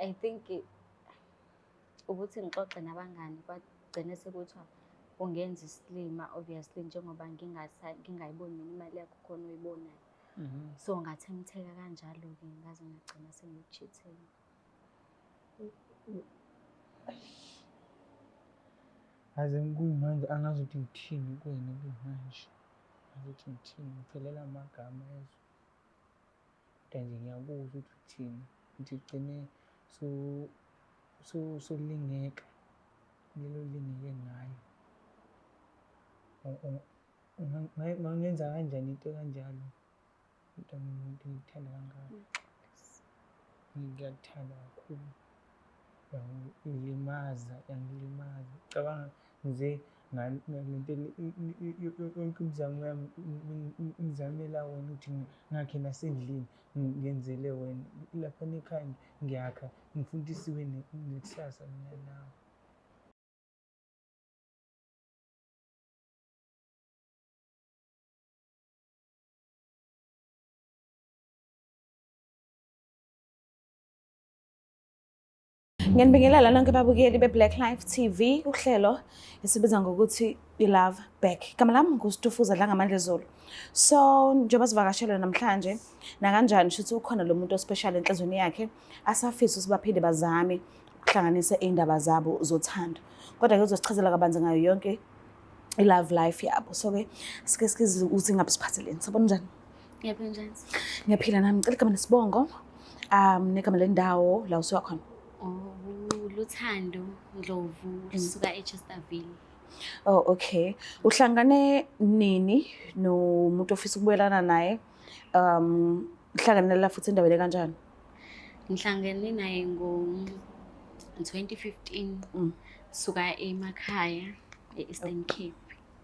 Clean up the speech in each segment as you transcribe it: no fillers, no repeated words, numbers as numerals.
I think ukuthi ngixoxe nabangani kwagcine sekuthiwa ungenza isilima obviously njengoba ngingayiboni mina imali yakho khona oyibonayo. So ngathemtheka kanjalo-ke ngaze ngagcina sengikuchithela. Aze kuyimanje angazi ukuthi ngithini kuwena kumanje. Angazi ukuthi ngithini, ngiphelelwa amagama yezwa. Kodwa nje ngiyakuzwa ukuthi uthini. Ukuthi ugcine solingeka kulelo olingeke ngayo. Ungangenza kanjani into ekanjalo? Mntanomuntu ngikuthanda kangaka. Ngiyakuthanda kakhulu. Uyangilimaza, uyangilimaza. Cabanga ngize ngalento yonke imizamo yami ngizamela wena ukuthi ngakhe nasendlini ngenzele wena. Laphana ekhaya ngiyakha, ngifuna ukuthi sibe nekusasa mina nawe. Ngiyanibingelela nonke babukeli be-Black Life TV uhlelo esibiza ngokuthi i-Love Back. Igama lami nguStufuza Dlangamandla Zulu. So njengoba sivakashelwe namhlanje nakanjani shuthi ukhona lo muntu ospecial enhlizweni yakhe asafisa ukuthi baphinde bazame ukuhlanganisa iy'ndaba zabo zothando. Kodwa-ke uzosichazela kabanzi ngayo yonke i-love life yabo. So-ke sike sike ukuthi ngabe siphatheleni. Sabona njani? Ngiyaphila njani? Ngiyaphila nami. Ngicela igama nesibongo negama lendawo la usuka khona. Oh, Luthando Ndlovu lusuka eChesterville. Oh, okay. Uhlangane nini nomuntu ofisa ukubuyelana naye? Uhlanganela futhi endaweni kanjani? Ngihlangene naye ngo 2015 suka emakhaya e-Eastern Cape.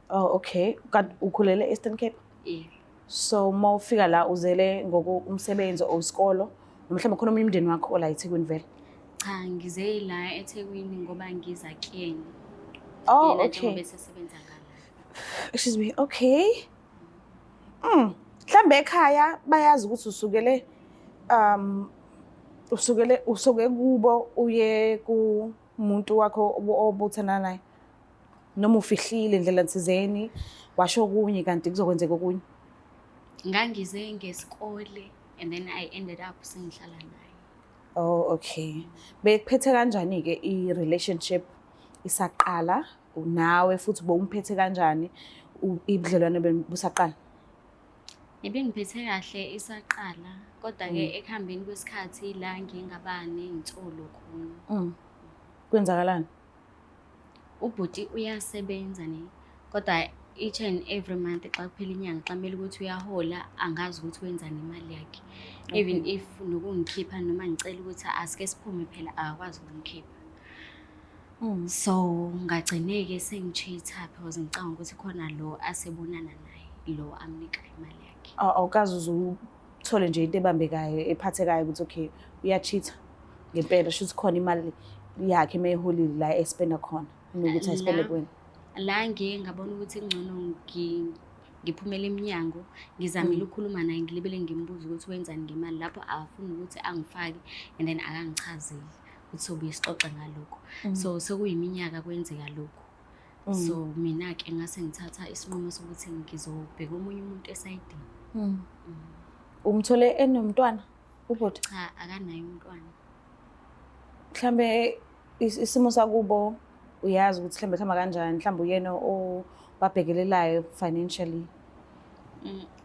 Oh, okay. Kanti ukhulele e-Eastern Cape? Yeah. So uma ufika la uzele ngoku umsebenzi or isikolo noma mhlawumbe khona omunye umndeni wakho ola eThekwini vele? Cha, ngize la eThekwini ngoba ngiza kuyena. Oh, Yena okay. njengoba esesebenza ngala. Excuse me. Okay. Mhlambe ekhaya bayazi ukuthi usukele usukele usuke kubo uye kumuntu wakho obuthandana naye. Noma ufihlile indlela thizeni washo okunye kanti kuzokwenzeka okunye. Ngangize ngesikole and then I ended up sengihlala naye. Oh, okay. Bekuphethe kanjani ke i-relationship isaqala nawe futhi bowumphethe kanjani ubudlelwane benu busaqala? Ibingiphethe kahle isaqala kodwa ke ekuhambeni kwesikhathi la ngingaba nezinsolo khona. Kwenzakalani? Ubhuti uyasebenza ne kodwa each and every month xa kuphela inyanga xa kumele ukuthi uyahola angazi ukuthi wenzani imali yakhe. Even if nokungikhipha noma ngicela ukuthi asike siphume phela akakwazi ukungikhipha. So ngagcine-ke sengi-cheat-a because ngicabanga ukuthi khona lo asebonana naye lo amnika imali yakhe. Awukaze uze uthole nje into ebambekayo ephathekayo ukuthi okay uya-cheat-a ngempela shuthi khona imali yakhe mayiholile la espenda khona kunokuthi ayispende kuwena. La ngiye ngabona ukuthi kungcono ngiphumele emnyango ngizamile ukukhuluma naye ngilibele ngimbuza ukuthi wenzani ngemali lapho akafuni ukuthi angifake and then akangichazeli ukuthi sobuye sixoxe ngalokho. So sekuyiminyaka kwenzeka lokho. So mina-ke ngase ngithatha isinqumo sokuthi ngizobheka omunye umuntu esayidini. Umthole enomntwana ubhuti? Cha, akanaye umntwana. Mhlambe isimo sakubo uyazi ukuthi mhlambe kuhamba kanjani, mhlambe uyena obabhekelelayo financially.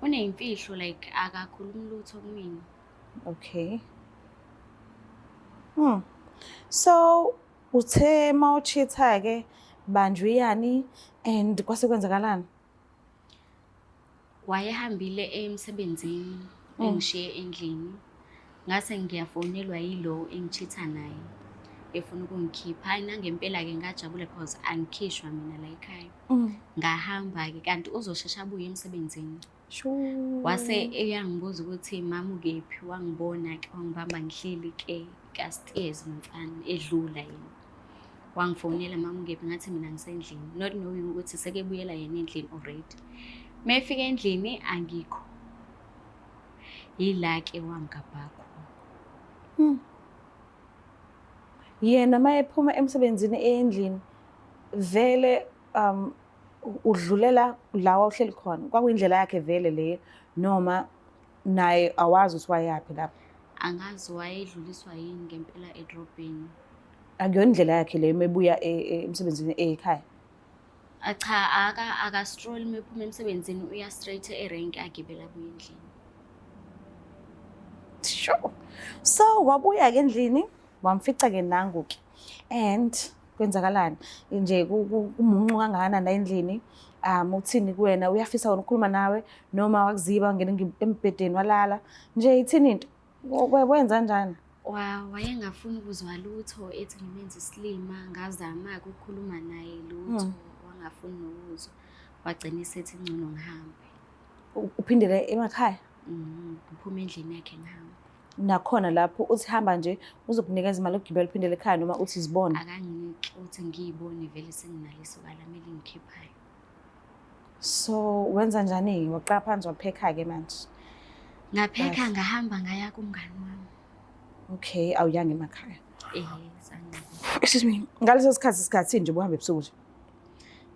Uneyimfihlo like akakhulumi lutho kumina. Okay. So uthe mawuchitha ke banjwe yani and kwase kwenzakalani? Wayehambile emsebenzini engishiye endlini. Ngase ngiyafonelwa yilo engichitha naye efuna ukungikhipha. Hayi nangempela ke ngajabula because angikhishwa mina la ekhaya. Ngahamba ke kanti uzoshesha abuye emsebenzini. Sure. Wase eyangibuza ukuthi mama ukephi, wangibona ke wangibamba ngihleli ke ka-stairs nomfana edlula yena. Wangifonela mama ukephi, ngathi mina ngisendlini not knowing ukuthi sekebuyela yena endlini already. Mefika endlini angikho. Yila ke wangigabha khona. Yena uma ephuma emsebenzini eyendlini vele udlulela la wawuhleli khona. Kwakuyindlela yakhe vele leyo noma naye awazi ukuthi wayaphi lapho? Angazi wayedluliswa yini ngempela edrobheni. Akuyona indlela yakhe leyo uma ebuya emsebenzini ekhaya? Cha, aka-stroll uma ephuma emsebenzini, uya straight erenki agibela abuye endlini. Sure. So wabuya-ke endlini, wamfica-ke nangu-ke. And kwenzakalani? Nje kumuncu kangakanani la endlini? Uthini kuwena? Uyafisa wena ukukhuluma nawe noma wakuziba wangena embhedeni walala? Nje ithini into? Wenza kanjani? Wayengafuni ukuzwa lutho, ethi ngimenze isilima. Ngazama-ke ukukhuluma naye lutho, wangafuni nokuzwa. Wagcina esethi ngcono ngihambe. Uphindele emakhaya? Ngiphume endlini yakhe ngihambe. Nakhona lapho uthi hamba nje uzokunikeza imali yokugibela uphindele ekhaya noma uthi zibone? Akanginiki, uthi ngiyibone vele senginalo isoka lami elingikhiphayo. So wenza njani-ke? Waqala phansi waphekha-ke manje? Ngaphekha ngahamba ngaya kumngani wami. Okay, awuyanga emakhaya. Zange. Excuse me. Ngaleso sikhathi sikhathi nje ubuhambe ebusuku nje?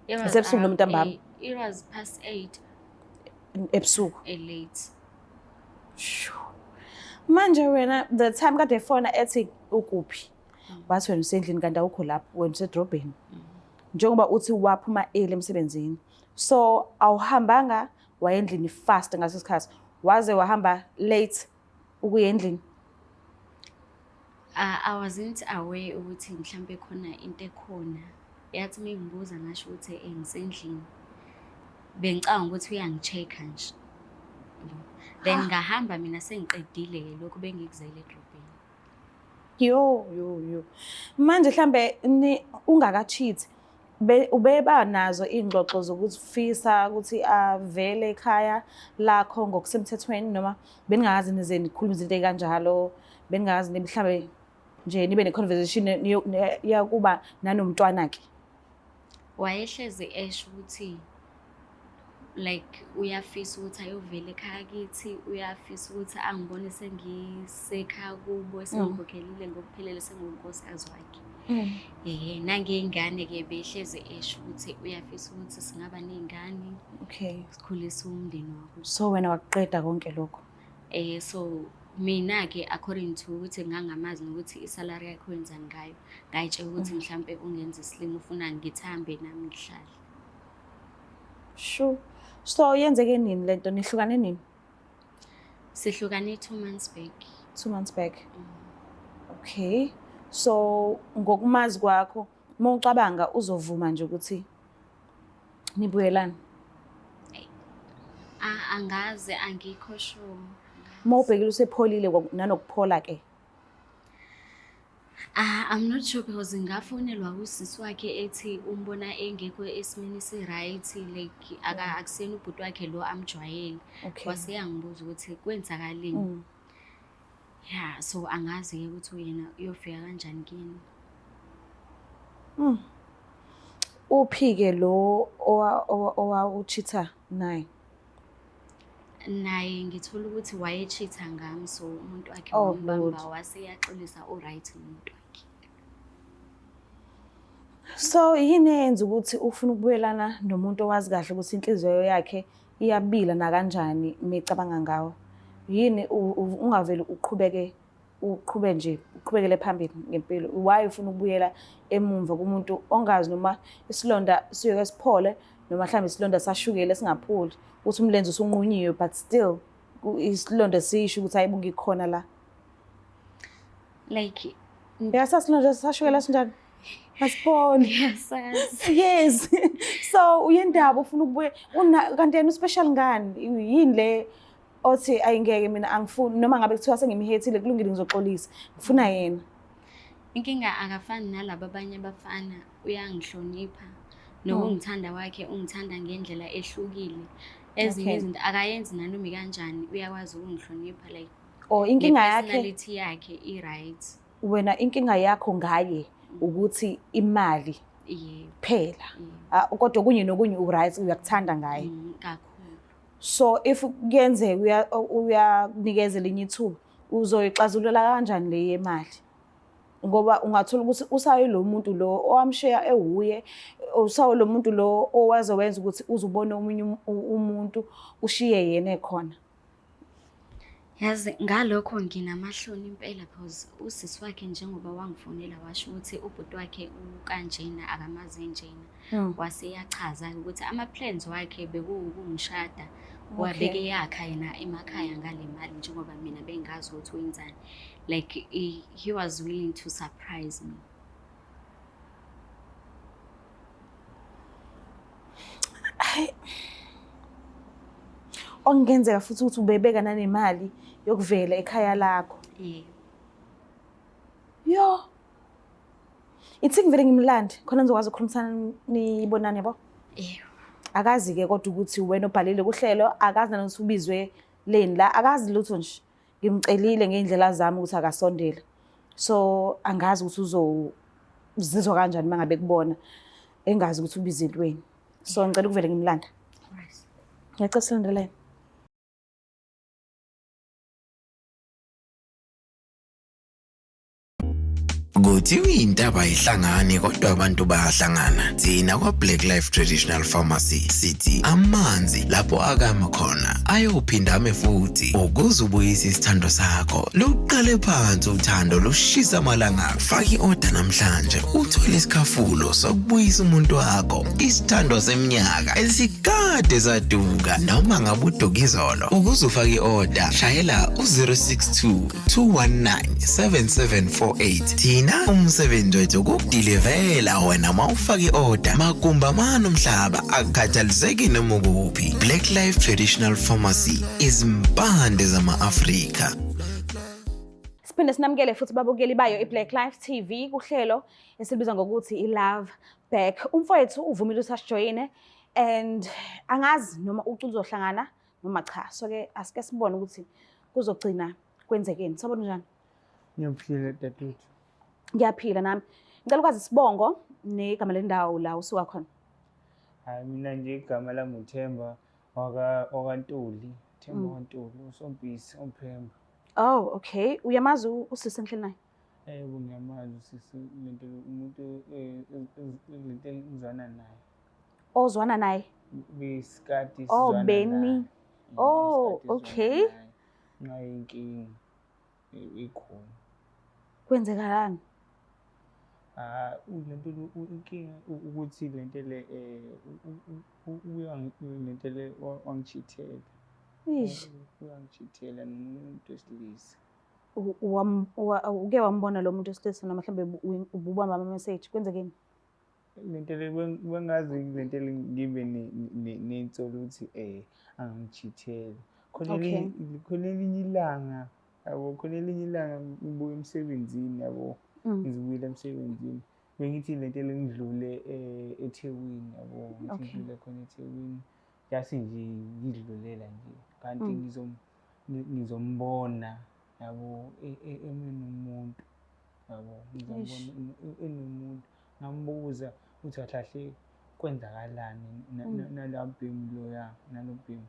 Isebusuku noma ntambama? It was past 8. Ebusuku? Late. Sure. Manje wena the time kade efona ethi ukuphi? Wathi wena usendlini kanti awukho lapho, wena usedrobheni. Njengoba uthi waphuma early emsebenzini. So awuhambanga waya endlini fast ngaso sikhathi. Waze wahamba late ukuya endlini. I wasn't aware ukuthi mhlambe khona into ekhona. Yathi mengibuza ngasho ukuthi ngisendlini. Bengicabanga ukuthi uyangi-check-a nje. Then ngahamba mina sengiqedile-ke lokhu bengikuzele edrobheni. Yo yo yo. Manje mhlambe ungaka-cheat ubeba nazo iy'ngxoxo zokufisa ukuthi avele ekhaya lakho ngokusemthethweni noma beningakaze nize nikhulume izinto ey'kanjalo, beningakaze mhlambe nje nibe ne-conversation yakuba nanomntwana-ke? Wayehlezi esho ukuthi like uyafisa ukuthi ayovela ekhaya kithi, uyafisa ukuthi angibone sengisekhaya kubo, sengikhokhelile ngokuphelele, sengunkosikazi wakhe. Nangey'ngane-ke behlezi esho ukuthi uyafisa ukuthi singaba ney'ngane. Sikhulise umndeni wakho. So wena wakuqeda konke lokho? So mina-ke according to ukuthi ngangamazi nokuthi isalary yakhe wenzani ngayo, ngayitshela ukuthi mhlampe ungenza isilima ufuna ngithambe nami ngihlale. Sure. So yenzeke nini lento, nihlukane nini? Sihlukane 2 months back. 2 months back. Okay. So ngokumazi kwakho, uma ucabanga uzovuma nje ukuthi nibuyelane? Angaze, angikho sure. Uma ubhekile usepholile nanokuphola ke? I'm not sure because ngafonelwa usisi wakhe ethi umbona engekho esimeni esi-right, like akusena ubhuti wakhe lo amjwayele. Wase yangibuza ukuthi kwenzakaleni. Yeah, so angazi-ke ukuthi yena uyofika kanjani kuyena. Uphi-ke lo owawuchitha naye? Naye ngithola ukuthi waye-cheat-a ngami, so umuntu wakhe Oh, wambamba Lord. wase eyaxolisa u-right nomuntu wakhe. So yini eyenza ukuthi ufune ukubuyelana nomuntu owazi kahle ukuthi inhliziyo yakhe iyabila nakanjani mecabanga ngawe? Yini ungaveli uqhubeke, uqhube nje, uqhubekele phambili ngempilo? Why ufuna ukubuyela emumva kumuntu ongazi noma isilonda siyoke siphole noma mhlawumbe isilonda sashukela singapholi, uthi umlenze usunqunyiwe but still isilonda sisho ukuthi hayibo ngikhona la. Like Uyasazi isilonda sashukela sinjani? Asiboni. Ngiyasazi. Yes. So uyendaba ufuna ukubuya una kanti yena uspecial ngani? Yini le othi ayingeke mina angifuni noma ngabe kuthiwa sengimhethile kulungile ngizoxolisa. Ngifuna yena. Inkinga akafani nalabo abanye abafana, uyangihlonipha. Nokungithanda kwakhe ungithanda ngendlela ehlukile. Ezinye izinto akayenzi nanoma kanjani, uyakwazi ukungihlonipha like Oh, inkinga yakhe ne-personality yakhe i-right. Wena inkinga yakho ngaye ukuthi imali kuphela. Kodwa okunye nokunye u-right, uyakuthanda ngaye. Kakhulu. So if kuyenzeka uyakunikeza elinye ithuba, uzoyixazulula kanjani le yemali? Ngoba ungathola ukuthi usayo lo muntu lo owamshiya ewuye, usayo lo muntu lo owaze wenza ukuthi uze ubone omunye umuntu ushiye yena ekhona. Yazi ngalokho nginamahloni impela because usisi wakhe njengoba wangifonela washo ukuthi ubhuti wakhe ukanjena akamazi enjena. Wase eyachaza-ke ukuthi ama-plans wakhe bekuwukungishada. Wabeke yakha yena emakhaya ngale mali njengoba mina bengazi ukuthi wenzani. Like he was willing to surprise me. Hayi. Okungenzeka futhi ukuthi ubebeka nanemali yokuvela ekhaya lakho. Yebo. Yo. Ithi ngivele ngimlande khona nizokwazi ukukhulumisana nibonane yabo. Yebo. Akazi-ke kodwa ukuthi wena obhalile kuhlelo, akazi nanokuthi ubizwe leni la, akazi lutho nje. Ngimcelile ngey'ndlela zami ukuthi akasondele. So angazi ukuthi uzozizwa kanjani uma ngabe kubona engazi ukuthi ubizelweni. So ngicela ukuvele ngimlanda. Right. Ngiyacela silandelane. Kuthiwa intaba ayihlangani kodwa abantu bayahlangana. Thina kwa-Black Life Traditional Pharmacy sithi amanzi lapho akama khona ayophinda ame futhi. Ukuze ubuyise isithando sakho, luqale phansi uthando lushisa amalanga. Faka i-oda namhlanje uthole isikhafulo sokubuyisa umuntu wakho, isithando seminyaka esikade saduka noma ngabe uduka izolo. Ukuze ufake i-oda, shayela u-062 219 7748. Thina umsebenzi wethu ukukudilivela wena uma ufaka i-oda magumba mane umhlaba akukhathaliseki noma ukuphi. Black Life Traditional Pharmacy, izimpande zama-Afrika. Siphinde sinamukele futhi babukeli bayo iBlack Life TV kuhlelo esilibiza ngokuthi iLove Back. Umfowethu uvumile ukuthi asijoyine and angazi noma uculo uzohlangana noma cha. So ke asike sibone ukuthi kuzogcina kwenzekeni. Sawubona, njani? Ngiyaphila dadewethu. Ngiyaphila nami. Ngicela ukwazi isibongo negama lendawo la usuka khona. Hayi, mina nje igama lami uThemba wakaNtuli. Themba wakaNtuli, uSompisi uMphemba. Oh, okay. Uyamazi usisi engihleli naye? Yebo, ngiyamazi usisi, lento umuntu lento engizwana naye. Ozwana naye? Besikade Oh, sizwana Benny. naye. Oh, Besikade sizwana okay. naye. Nxa inkinga ikhona. Kwenzekalani? Ah, lento inkinga ukuthi lento le lento le wangichithela. Ish. Uyangichithela nomuntu wesilisa. Uke wambona lo muntu wesilisa noma mhlawumbe ububamba ama-message, kwenzekeni? Lento le bengazi lento le ngibe nensolo ukuthi angichithele. Khona khona elinye ilanga yabo, khona elinye ilanga ngibuya emsebenzini yabo. Ngizibuyela emsebenzini. Bengithi lento le ngidlule eThekwini yabo, ngithi ngidlule khona eThekwini. Yase nje ngidlulela nje kanti ngizombona yabo eme nomuntu yabo, ngizombona enomuntu. Ngambuza ukuthi kahle kahle kwenzakalani naloya bhemu loya, nalo bhemu.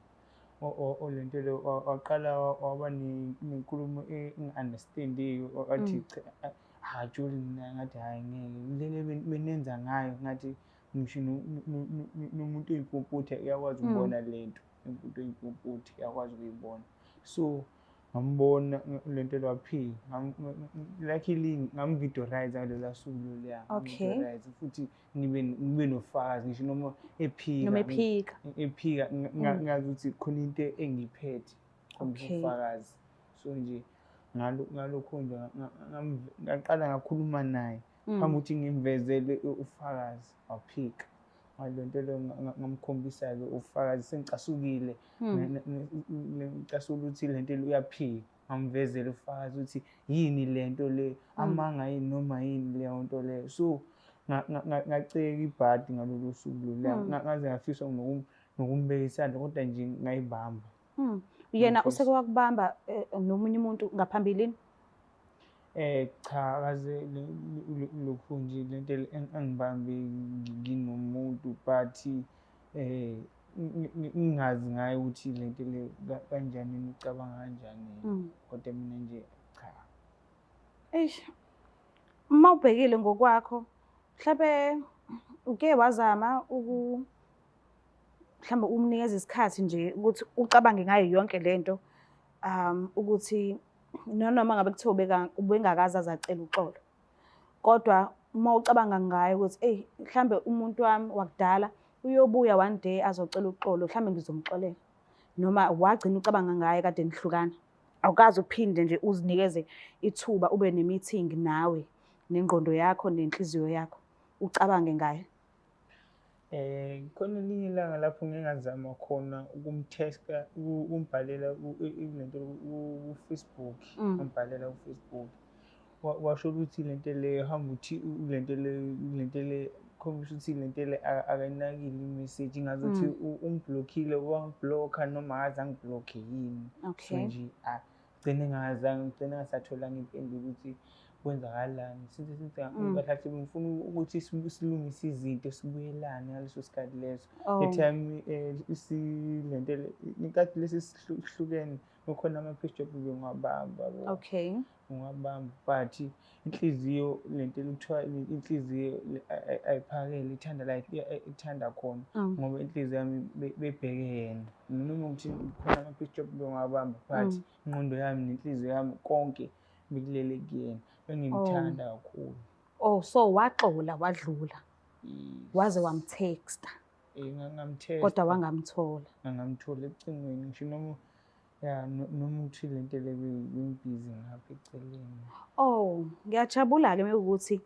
Lento le waqala waba nenkulumo engi-understand-iki, wathi cha, akajoli naye. Ngathi hhayi ngeke, le benenza ngayo ngathi ngisho nomuntu oyimpumputhe uyakwazi ukubona lento, umuntu oyimpumputhe uyakwazi ukuyibona. So ngambona lento le waphika, luckily ngamvideorize ngaloluya suku loluya, ngamvideorize futhi ngibe nofakazi ngisho noma ephika. Noma ephika. Ephika, ngazi ukuthi khona into engiyiphethe, khombisa ubufakazi. So nje ngalokho nje ngaqala ngakhuluma naye phambi ukuthi ngimvezele ufakazi, waphika. Ngale nto leyo ngamkhombisa-ke ufakazi sengicasukile, ngicasula ukuthi le nto le uyaphika. Ngamvezela ufakazi ukuthi yini le nto le, amanga yini noma yini leyo nto leyo. So ngaceka ibhadi ngalolu suku loluya, ngaze ngafisa nokumbeka isandla kodwa nje ngayibamba. Yena useke wakubamba nomunye umuntu ngaphambilini? Cha, akaze lokhu nje lento angibambe nginomuntu, but ngingazi ngaye ukuthi lento le kanjani, ucabanga kanjani, kodwa mina nje cha. Eish. Uma ubhekile ngokwakho, mhlambe uke wazama uku mhlambe umnikeza isikhathi nje ukuthi ucabange ngayo yonke lento, ukuthi noma ngabe kuthiwa ubengakaze aze acele uxolo. Kodwa uma ucabanga ngayo ukuthi eyi mhlambe umuntu wami wakudala uyobuya one day azocela uxolo, mhlambe ngizomxolela. Noma wagcina ucabanga ngaye kade nihlukana. Awukaze uphinde nje uzinikeze ithuba ube ne-meeting nawe nengqondo yakho nenhliziyo yakho ucabange ngayo. Khona elinye ilanga lapho ngike ngazama khona ukumthesta, ukumbhalela lento ku-Facebook, ngambhalela ku-Facebook. Washo ukuthi lento le hamba uthi lento le khombisa ukuthi lento le akayinakile i-message, ngazuthi ungiblockile, wangiblocka noma akaze angiblocke yini. So nje gcine ngingazange, ngigcine ngingasatholanga impendulo ukuthi kwenzakalani. Since kahle kahle bengifuna ukuthi silungise izinto, sibuyelane ngaleso sikhathi leso. The time lento le, ngenkathi lesi sihlukene, kukhona ama-piece job bengiwabamba yabo. Ngiwabamba, but inhliziyo lento ekuthiwa inhliziyo ayiphakele, ithanda la ithanda khona, ngoba inhliziyo yami bebheke yena. Noma ukuthi khona ama-piece job bengiwabamba, but ingqondo yami nenhliziyo yami konke bekulele kuyena. Bengimthanda kakhulu. Oh, so waxola wadlula. Waze wamtexta. Ngamtexta. Kodwa wangamthola. Ngangamthola ecingweni, ngisho noma ya noma ukuthi lento le bengibhizi ngapha eceleni. Oh, ngiyajabula-ke mekuwukuthi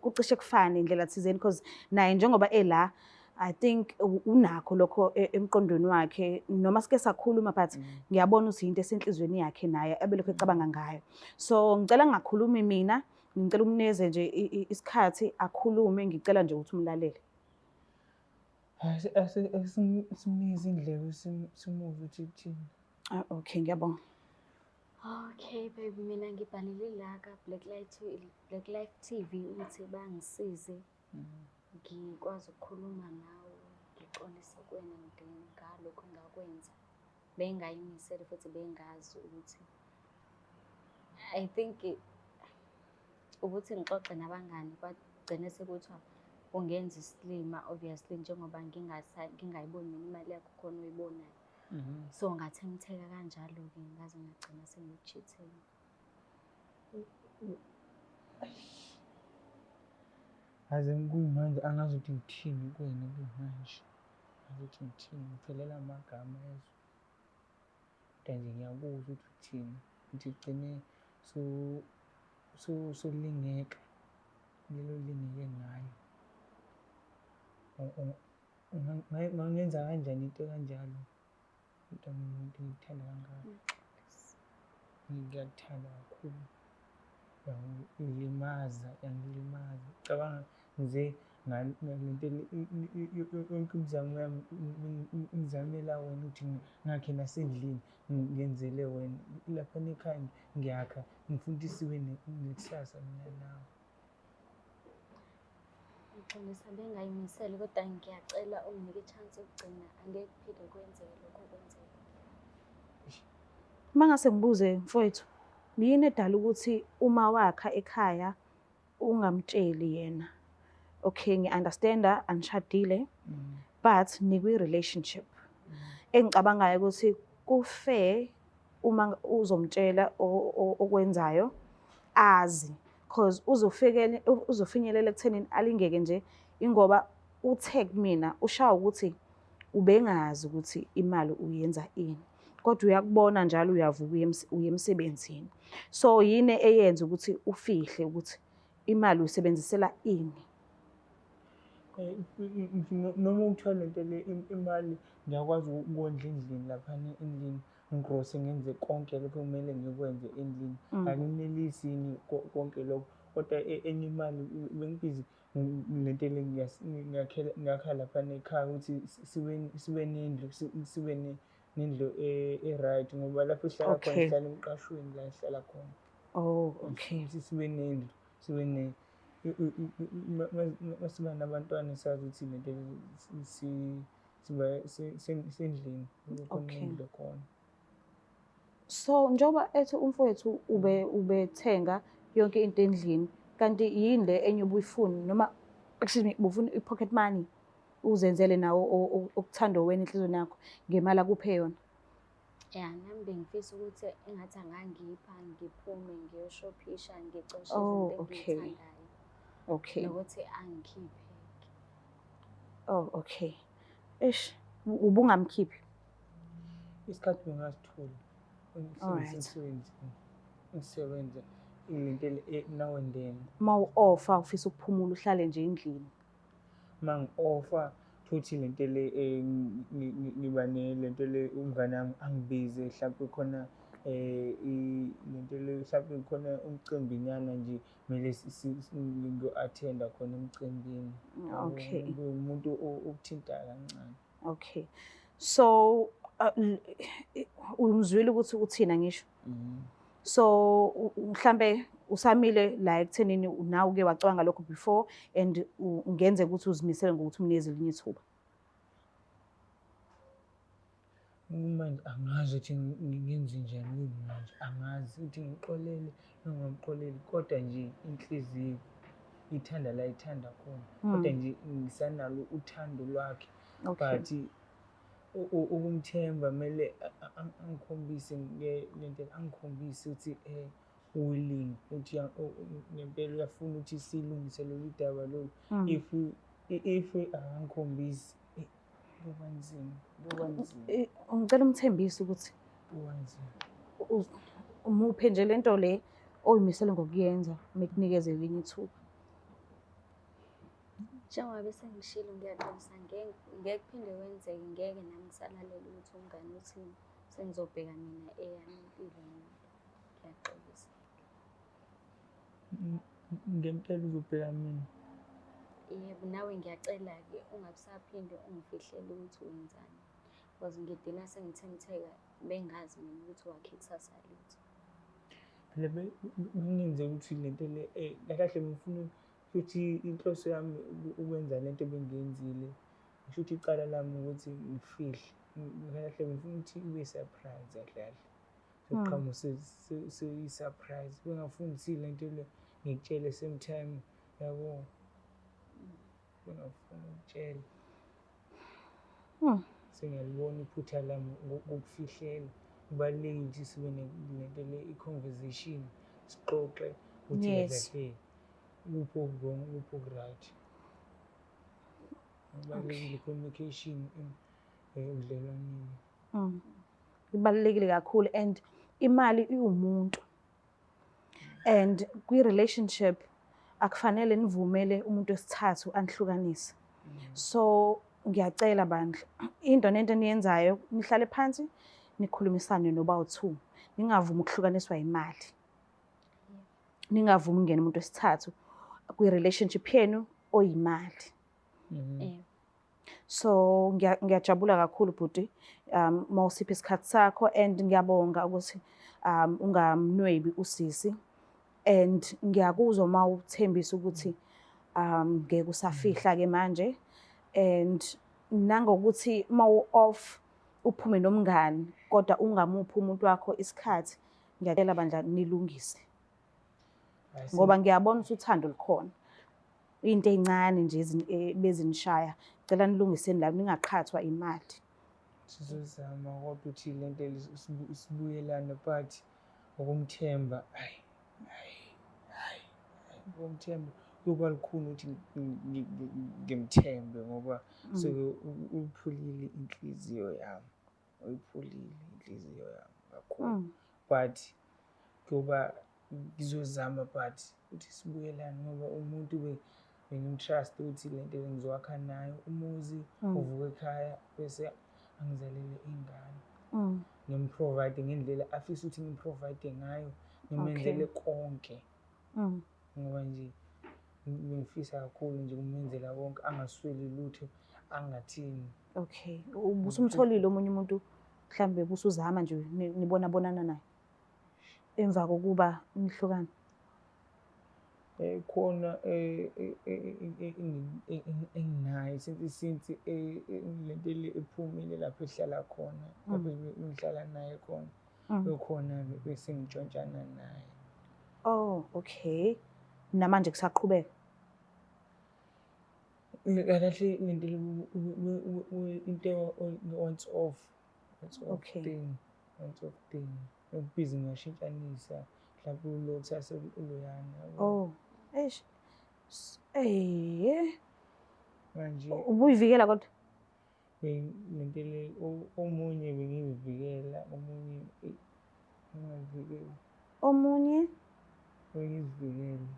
kucishe kufane indlela thizeni, because naye njengoba ela, I think unakho lokho emqondweni wakhe, noma sike sakhuluma, but ngiyabona ukuthi into esenhlizweni yakhe naye abelokhu ecabanga ngayo. So ngicela ngingakhulumi mina, ngicela umnikeze nje isikhathi akhulume, ngicela nje ukuthi umlalele. Asimnikeze indlebe, simuzwe ukuthi uthini. Ah, okay, ngiyabonga. Okay baby, mina ngibhalele la ka Black Light, Black Life TV ukuthi bangisize ngikwazi ukukhuluma nawe, ngixolise kuwena ngalokhu engakwenza. Bengayimisele futhi bengazi ukuthi I think ukuthi ngixoxe nabangani kwagcine sekuthiwa ungenza isilima, obviously njengoba ngingayiboni mina imali yakho khona oyibonayo. So ngathemtheka kanjalo-ke, ngaze ngagcina sengikuchithela. Aze kuyimanje angazi ukuthi ngithini kuwena kumanje. Angazi ukuthi ngithini, ngiphelelwa amagama yezwa. Kodwa nje ngiyakuzwa ukuthi uthini. Ukuthi ugcine solingeka lelo olingeke ngayo. Ungangenza kanjani into ekanjalo? Mntanomuntu engikuthanda kangaka. Ngiyakuthanda kakhulu. Uyangilimaza, uyangilimaza. Cabanga nje ngalento yonke imizamo yami ngizamela wena ukuthi ngakhe nasendlini ngenzele wena. Laphana ekhaya ngiyakha, ngifuna ukuthi sibe nekusasa mina nawe. Ngixolisa, bengayimisele, kodwa ngiyacela unginike i-chance yokugcina, angeke kuphinde kwenzeke lokho okwenzeka. Uma ngase ngibuze mfowethu, yini edala ukuthi uma wakha ekhaya ungamtsheli yena? Okay, ngi-understand-a anishadile, but nikwi-relationship. Engicabangayo ukuthi ku-fair uma uzomtshela okwenzayo azi, cause uzofinyelela ekuthenini alingeke nje, ingoba uthe kumina ushawa ukuthi ubengazi ukuthi imali uyenza ini, kodwa uyakubona njalo uyavuka uye emsebenzini. So yini eyenza ukuthi ufihle ukuthi imali uyisebenzisela ini? Noma ukuthiwa lento le imali ngiyakwazi ukondla endlini laphana endlini, ngigrose ngenze konke lokho okumele ngikwenze endlini. Akunelisi yini konke lokho, kodwa enye imali bengibhizi lento le ngiyakha laphana ekhaya ukuthi sibe nendlu, sibe nendlu e-right, ngoba lapho esihlala khona sihlala emqashweni la esihlala khona. Oh, okay. Ukuthi sibe nendlu, sibe ne masiba nabantwana sazi ukuthi lento siba sendlini, kube khona indlu khona. So njengoba ethi umfowethu ubethenga yonke into endlini, kanti yini le enye ubuyifuna, noma excuse me, ubufuna i-pocket money uzenzele nawo okuthanda wena enhliziyweni yakho ngemali akuphe yona? Ya, nami bengifisa ukuthi engathi angangipha ngiphume ngiyoshophisha ngicoshe izinto engiyithandayo. Okay. Nokuthi angikhiphe. Oh, okay. Eish, ubungamkhiphi? Isikhathi bengasitholi. Ngisebenza ngilindele now and then. Uma u-offer ufisa ukuphumula uhlale nje endlini. Uma ngi-offer futhi lento le ngiba nalento le umngane wami angibize mhlampe khona lento le mhlampe khona umcimbinyana nje kumele ngiyo-attend-a khona emcimbini. Okay. Umuntu okuthinta kancane. Okay. So umzwile ukuthi uthina ngisho. So mhlambe usamile la ekuthenini nawe uke wacabanga lokho before and ungenzeka ukuthi uzimisele ngokuthi umnikeze elinye ithuba. Manje angazi ukuthi ngenze njani manje, angazi ukuthi ngixolele noma ngingamxoleli, kodwa nje inhliziyo ithanda la ithanda khona. Kodwa nje ngisanalo uthando lwakhe. But ukumthemba kumele angikhombise lento, angikhombise ukuthi willing ukuthi ngempela uyafuna ukuthi silungise lolu daba lolu. If akangikhombisi kuba nzima, kuba nzima. Ngicela umthembise ukuthi kuba nzima. Umuphe nje lento le oyimisele ngokuyenza mekunikeze elinye ithuba. Njengoba bese ngishilo ngiyaxolisa, ngeke kuphinde kwenzeke, ngeke nami ngisalalela ukuthi umngane uthini, sengizobheka mina eyami impilo mina. Ngiyaxolisa. Ngempela uzobheka mina? Yebo, nawe ngiyacela-ke ungabisaphinde ungifihlele ukuthi wenzani. Because ngidina sengithemtheka bengazi mina ukuthi wakhe ikusasa lethu. Phela bengenzeka ukuthi lento le kahle kahle ngifuna ukuthi inhloso yami ukwenza lento ebengiyenzile. Ngisho ukuthi icala lami ukuthi ngifihle. Kahle kahle ngifuna ukuthi ibe surprise kahle kahle. Soqhamuka seyi-surprise. Bengafuni ukuthi lento le ngikutshele same time yabo. Bengafuni ukutshela. Sengiyalibona iphutha lami ngokufihlela. Kubalulekile ukuthi sibe nento le i-conversation, sixoxe ukuthi kahle kuphi oku-wrong, kuphi oku-right. Kubalulekile i-communication ebudlelwaneni. Ibalulekile kakhulu and imali iwumuntu. And kwi-relationship akufanele nivumele umuntu wesithathu anihlukanise. So ngiyacela bandla, into nento eniyenzayo nihlale phansi nikhulumisane noba u2. Ningavumi ukuhlukaniswa imali. Ningavumi ukungena umuntu wesithathu kwi-relationship yenu oyimali. So ngiyajabula kakhulu bhuti mawusipha isikhathi sakho and ngiyabonga ukuthi ungamnwebi usisi and ngiyakuzwa mawuthembisa ukuthi ngeke usafihla ke manje and nangokuthi mawu off uphume nomngani kodwa ungamuphi umuntu wakho isikhathi, ngiyacela bandla nilungise ngoba ngiyabona ukuthi uthando lukhona. Into ezincane nje bezinishaya, ngicela nilungiseni la ningaqhathwa imali. Sizozama kodwa ukuthi lento isibuyelane, but ukumthemba hayi hayi hayi, ukumthemba kuyoba lukhuni ukuthi ngimthembe ngoba suke uyiphulile inhliziyo yami, uyiphulile inhliziyo yami kakhulu. But kuyoba ngizozama but ukuthi sibuyelane ngoba umuntu bengimtrust ukuthi lento ngizowakha nayo umuzi, uvuka ekhaya bese angizalele ingane. Ngimprovide ngendlela afisa ukuthi ngimprovide ngayo, ngimenzele konke. Ngoba nje ngifisa kakhulu nje ukumenzela konke, angasweli lutho, angathini. Okay. Ubusumtholile omunye umuntu mhlambe busuzama nje nibona bonana naye emva kokuba nihlukane? Khona enginaye since lento le ephumile lapho ehlala khona, lapho ngihlala naye khona. Ukhona bese ngitshontshana naye. Oh, okay. Namanje kusaqhubeka. Kahle lento into once off. Once off thing. Once off thing. Ubhizi ngashintshanisa mhlawumbe ulo kusasa uloyana. Oh, eish. Eh. Manje ubuyivikela kodwa? Lento le omunye bengiyivikela, omunye ngingavikeli. Omunye? Bengizivikela.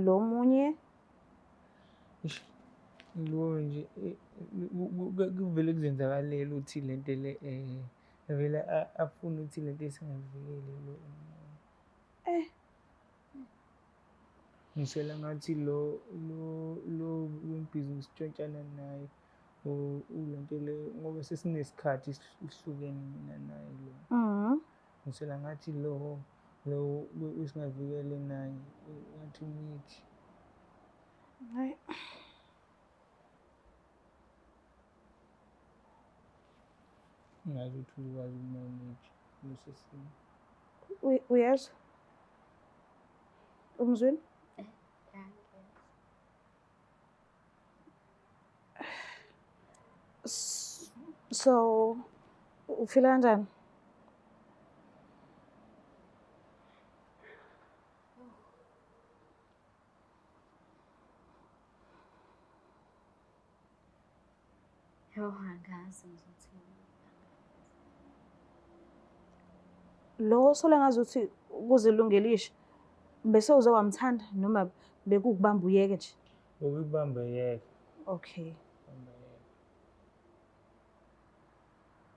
Lo munye? Lo nje kuvele kuzenzakalele ukuthi lento le vele afune ukuthi lento esingavikeli lo. Ngiswela ngathi lo wembhizinisi sitshontshana naye ulento le ngoba sesinesikhathi sihlukene mina naye lo. Ngiswela ngathi lo esingavikele naye ngathi umithi. Hayi. Ngazi ukuthi ukwazi ukumanage leso simo. Uyezwa? Umzwini? So, ufila kanjani? Yo, angazi ngizothini. Lo sole ngazuthi ukuzilungelisha bese uze wamthanda noma bekukubamba uyeke nje? Bekukubamba uyeke. Okay.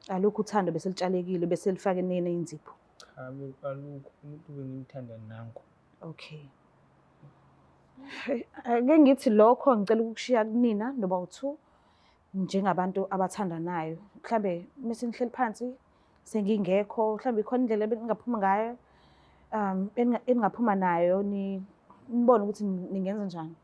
Alukho uthando bese litshalekile bese lifake nene inzipho. Cha, alukho umuntu bengimthanda nangu. Okay. Ake ngithi lokho ngicela ukukushiya kunina noba u2 njengabantu abathandanayo. Mhlambe mase nihleli phansi sengingekho, mhlambe ikhona indlela eningaphuma ngayo, eningaphuma nayo nibone ukuthi ningenza njani.